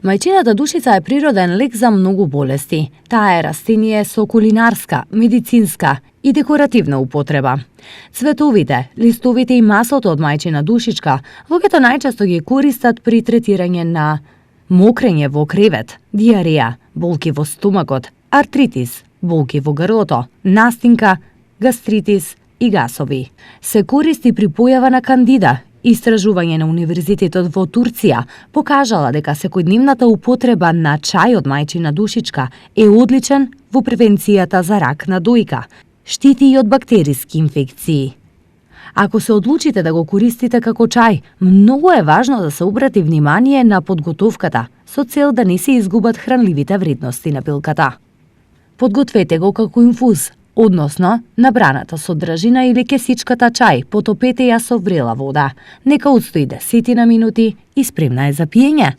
Мајчината душица е природен лек за многу болести. Таа е растение со кулинарска, медицинска и декоративна употреба. Цветовите, листовите и маслото од мајчина душичка луѓето најчесто ги користат при третирање на мокрење во кревет, диареја, болки во стомакот, артритис, болки во грлото, настинка, гастритис и гасови. Се користи при појава на кандида. Истражување на Универзитетот во Турција покажала дека секојдневната употреба на чај од мајчина душичка е одличен во превенцијата за рак на дојка, штити и од бактериски инфекции. Ако се одлучите да го користите како чај, многу е важно да се обрати внимание на подготовката со цел да не се изгубат хранливите вредности на пилката. Подгответе го како инфуз, односно набраната содржина или кесичката чај потопете ја со врела вода. Нека отстои 10 минути и спремна е за пиење.